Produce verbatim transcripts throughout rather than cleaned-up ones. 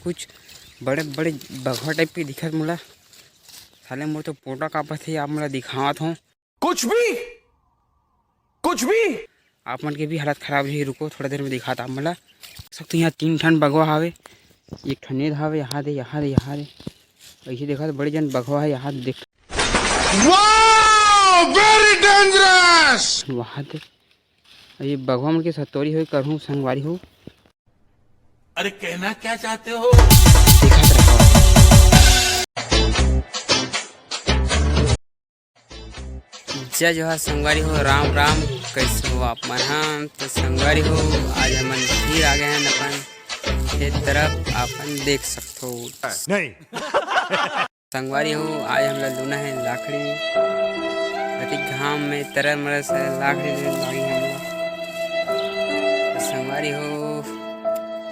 कुछ बड़े बड़े बघवा टाइप के दिखत मोला। साले मोर तो पोटा कांपत हे, आप मोला दिखावत हों। कुछ भी, कुछ भी। आप मन के भी हालत खराब रही, रुको थोड़ा देर में दिखात आप मोला। देख सकते हो यहाँ तीन ठन बघवा हावे, एक ठन एद हावे, यहाँ दे, यहाँ दे, यहाँ दे। ऐसे देखा तो बड़े जन बघवा है, यहाँ देख। Wow, very dangerous। वहाँ दे, ये बघवा मन के सतोरी होई करहूँ संगवारी हो। अरे कहना क्या चाहते हो? देखत रहो। जय जोहार संगवारी हो, राम राम। कैसे हो आप मन? हम तो संगवारी हो, आज हमन फिर आ गए हैं अपन खेत तरफ, अपन देख सकते हो। नहीं। संगवारी हो, आज हमला लूना है लाकड़ी। अति घाम में तरल मरल से लाकड़ी लेने लागे हमला। तो संगवारी हो,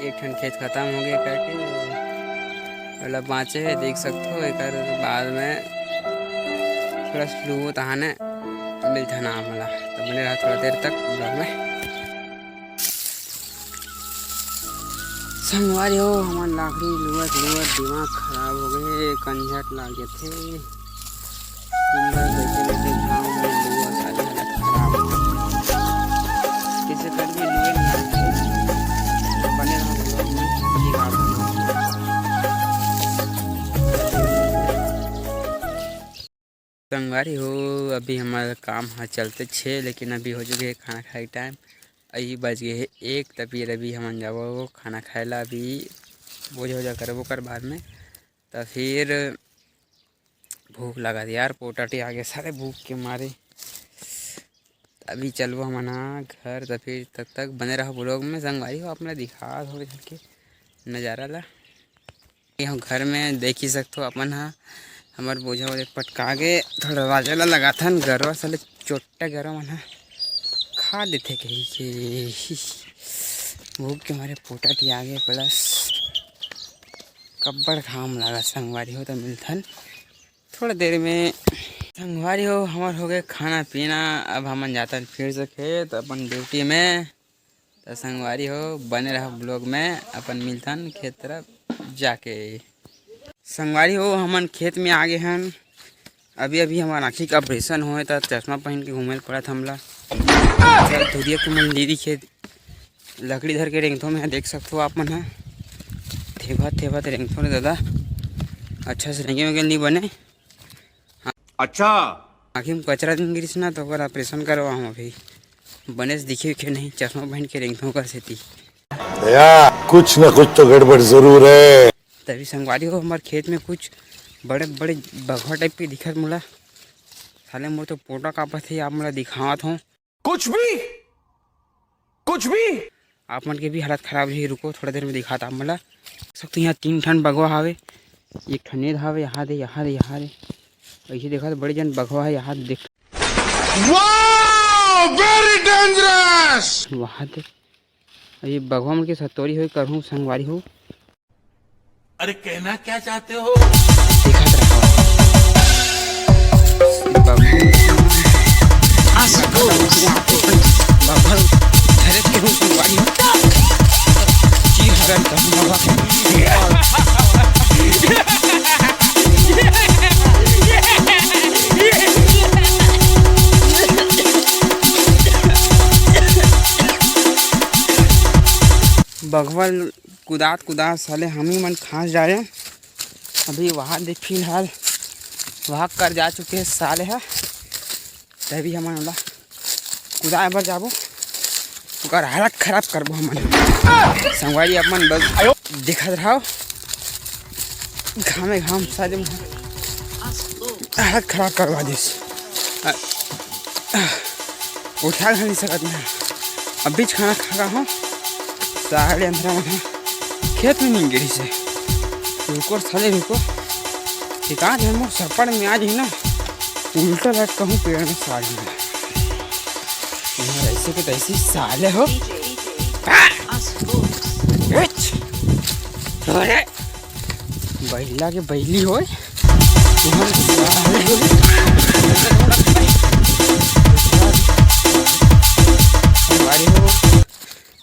एक ठन खेत खत्म हो गए करके, ओला बाँचे है, देख सकते हो। एकर बाद में थोड़ा स्लो तहाने मिलता ना हमला, तो बने रहा थोड़ा देर तक vlog में। संगवारी हो, हमन लाकड़ी लुवत लुवत दिमाग खराब हो गए, कंझट लाग जथे। दिन भर बैठे बैठे घाम में लुआ, सारी हालत खराब हो गई। कैसे कर भी लुए नहीं आते। बने रहो vlog में, ये बात संगवारी हो, अभी हमारा काम ह चलते छे, लेकिन अभी हो चुके है खाना खाए के टाइम। अभी बज गए है एक, त फिर अभी हमन जाबो खाना खाए ला। अभी बोझा वोझा करबो कर बाद में, त फिर भूख लगा यार, पोटाटी आ गया सारे भूख के मारे। अभी चलबो हमन हा घर, त फिर तब तक बने रहो vlog में। संगवारी हो, आप मन ला दिखा थोड़े झन के नज़ारा ला। यहाँ घर में देख ही सकथो अपन हा, हमर बोझा वोझा पटका के थोड़ा दरवाजा ला लगाथन। गरवा साले चोट्टा गरवा मन हा खा देथे कही के। भूख के मारे पोटाटी आ गए, plus कब्बड़ घाम लगा। संगवारी हो, तो मिलथन थोड़ा देर में। संगवारी हो, हमर हो गए खाना पीना, अब हमन जाथन फिर से खेत अपन ड्यूटी में। तो संगवारी हो, बने रहो vlog में, अपन मिलथन खेत तरफ जाके। संगवारी हो, हमन खेत में आ गए हन। अभी अभी हमार आँखी के operation होए, त चश्मा पहन के घूमे ल पड़त हमला। चल, धुरिया के मन दीदी खेत लकड़ी धर के रेंगथो में, देख सकथो आप मन ह। थेभा थेभा ते रेंगथो रे दादा, अच्छा से रेंगे वेंगे नहीं बने। अच्छा। आँखी में कचरा दिन गिरिस ना, तो ओकर operation करवा हम अभी। बने से दिखे उखे नहीं, चश्मा पहन के रेंगथो ओकर सेती। या, कुछ ना कुछ तो गड़बड़ जरूर है। तभी संगवारी हो, हमार खेत में कुछ बड़े बड़े बघवा टाइप के दिखत मोला। साले मोर तो पोटा कांपत हे, आप मोला दिखावत हों। कुछ भी, कुछ भी। आप मन के भी हालत खराब रही, रुको थोड़ा देर में दिखात आप मन ला। देख सकते हो यहाँ तीन ठन बघवा हावे, एक ठन एद हावे, यहाँ दे, यहाँ दे, यहाँ दे। ऐसे देखा तो बड़े जन बघवा है, यहाँ देख। Wow, very dangerous। वहाँ दे, ये बघवा मन के सतोरी होई करहूँ संगवारी हो। अरे कहना क्या चाहते हो? देखत रहो। बघवा, धरे के हूँ संगवारी हो। चीर हरण करूँ बघवा के। बघवा कुदात कुदात साले हमी मन खास जाए। अभी वहाँ दे फिलहाल वहाँ कर जा चुके हैं साले ह। तभी हमन ओला कुदाए बर जाबो, ओकर हालत खराब करबो हमन। संगवारी अपन बस देखत रहो, घामे घाम साले मन हालत खराब करवा दिस। उठा घल नहीं सकत मैं। अभी खाना खा रहा हूँ, साले अंधरा मन खेत में नहीं गिरी से। रुको साले रुको, ठिकान है मोर सपड़ में आज ही ना, उल्टा लटका हूँ पेड़ में साले में। यहाँ ऐसे के तैसे साले हो। बैला के बैली होय।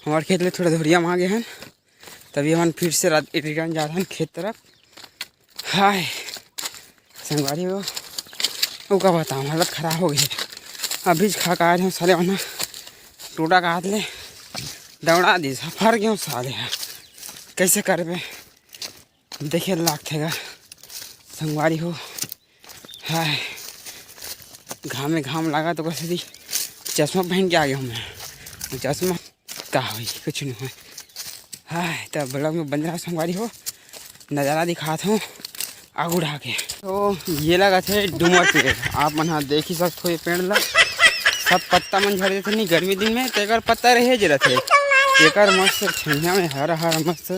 हमारे खेत में थोड़ा धुरिया मांगे हैं। तभी हमन फिर से रात रिटर्न जात हन खेत तरफ। हाय संगवारी हो, वो का बताऊँ, हालत खराब हो गई है। अभी खा के आए रहे हूँ साले, वरना टोटा का हाथ ले दौड़ा दी, फर गए साले। कैसे करबे, देखे लागथे गा संगवारी हो। हाय घामे घाम लागा तो कैसे दी, चश्मा पहन के आ गया हूँ मैं। चश्मा का होई, कुछ नहीं होई। हाय, त vlog में बने रहा संगवारी हो, नज़ारा दिखात हूँ आगू ढा के। तो ये लगा थे डूमर पेड़, आप मन हा देख ही सकते हो ये पेड़ ला, सब पत्ता मन झड़ जाते नहीं गर्मी दिन में, तो एकर पत्ता रहे जे रहते। एकर मस्त छइया में हरा हरा मस्त,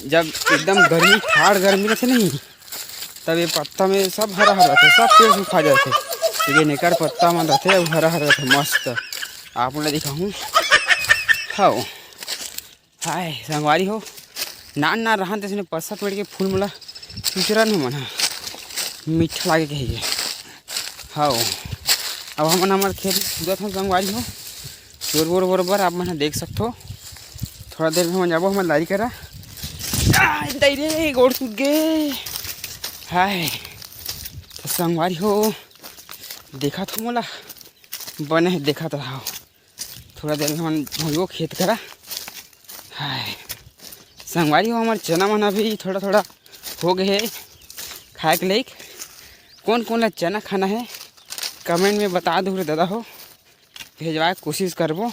जब एकदम गर्मी, ठाड़ गर्मी रहते नहीं, तब ये पत्ता में सब हरा हरा रहते, सब पेड़ सूखा जाते, लेकिन एकर पत्ता मन रहते, वो हरा हरा रहते, मस्त। आप मन ला दिखाहूँ, हाओ। हाय संगवारी हो, नान नान रहन तइसने पस्सा पेड़ के फूल मोला चुचरा न मन ह, मीठा लागे कहिए। हाओ, अब हमन हमर खेत में कूदत हन संगवारी हो, चोर बोर बरोबर आप मन ह देख सकथो। थोड़ा देर में हमन जाबो हमर लारी करा। आय, दाई रे, गोड़ टूट गे। हाय, तो संगवारी हो, देखत हो मोला, बने हे, देखत रहो। थोड़ा देर में हमन होइबो खेत करा। हाय संगवारी हो, हमर चना मन अभी थोड़ा थोड़ा हो गए हे खाए के लायक। कौन कौन ला चना खाना है, comment में बता दो रे दादा हो, भेजवाए के कोशिश करबो।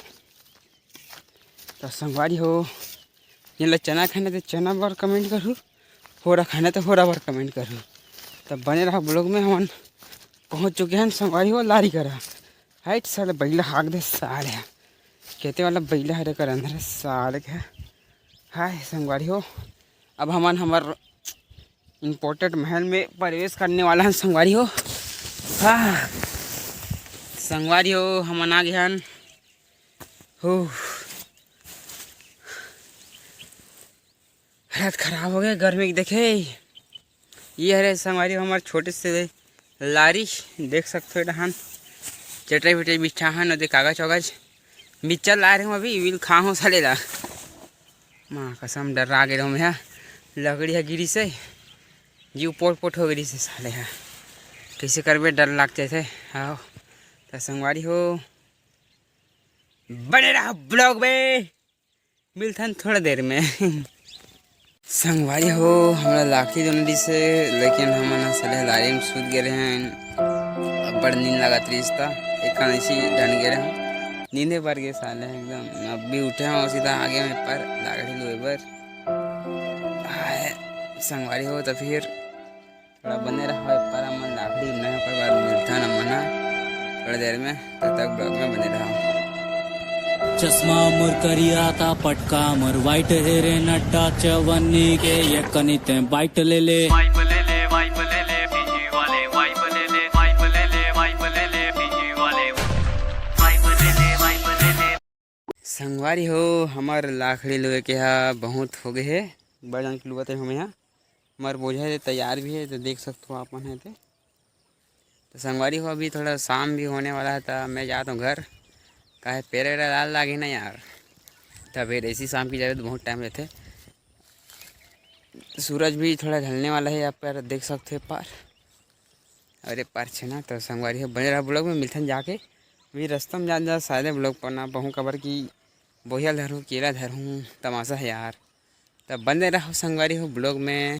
तो संगवारी हो, जेन ला चना खाना तो चना बर comment करू, होरा खाना तो होरा बर comment करू। तो बने रहा vlog में, हमन पहुँच चुके हैं संगवारी हो लारी करा। हाइट साले बैला हाक दे साले, खेते वाला बैला हरे कर अंदर साले के। हाय संगवारी हो, अब हमन हमर important महल में प्रवेश करने वाला हन संगवारी हो। हाँ संगवारी हो, हमन आ गए हन। हो, हालत खराब हो गए गर्मी के देखे। ये हरे संगवारी हो हमर छोटे से लारी, देख सकथो ये डहान चटई फटई बिछा हन, ओदे कागज वागज मिक्सचर ला रहे हूँ अभी, विल खा हूँ साले ला। माँ कसम डर्रा गे रहूँ मैं, लकड़ी ह गिरी से, जीव पोट पोट हो गिरी से साले ह। कैसे करबे, डर लाग जाथे। हाँ त संगवारी हो, बने रहा vlog में, मिलथन थोड़ा देर में। संगवारी हो, हमला लाकड़ी तो नइ दिसे, लेकिन हमन ह साले लारी में सूत गे रहेन। अब्बड़ नींद लागत रहिस त, एकान ऐसी ढन गे रहेन। नींदे बर गे साले एकदम। अब भी उठे हूँ, सीधा आगे में पर लाकड़ी लुए बर। हाय, संगवारी हो, त फिर थोड़ा बने रहो, पर हमन लाकड़ी नहीं, ओकर बाद मिलथन हमन ह थोड़ा देर में, तब तक vlog में बने रहो। चश्मा मोर करिया ता पटका मोर white हे रे नड्डा चवन्नी के ये कनिते bite ले ले। संगवारी हो, हमर लाकड़ी लुए के हा बहुत हो गए हे, बड़ जान के लुवत हे हम यहाँ। हमर बोझा हे तैयार भी हे, तो देख सकथो आप मन हे ते। तो संगवारी हो, अभी थोड़ा शाम भी होने वाला है, तो मैं जाता हूँ घर, काहे पैर वैरा लाल लागे ना यार। तब फिर ऐसी शाम की जावे तो बहुत टाइम रहते। सूरज भी थोड़ा ढलने वाला है, आप पर देख सकते हो पार, अरे पार छे ना। तो संगवारी हो, बने रहा vlog में, मिलथन जाके। अभी रास्ता में जान जा सारे vlog पर ना पहूँ, काबर कि बोहिया धरूँ, केला धरूँ, तमाशा है यार। तब बने रहो संगवारी हो vlog में।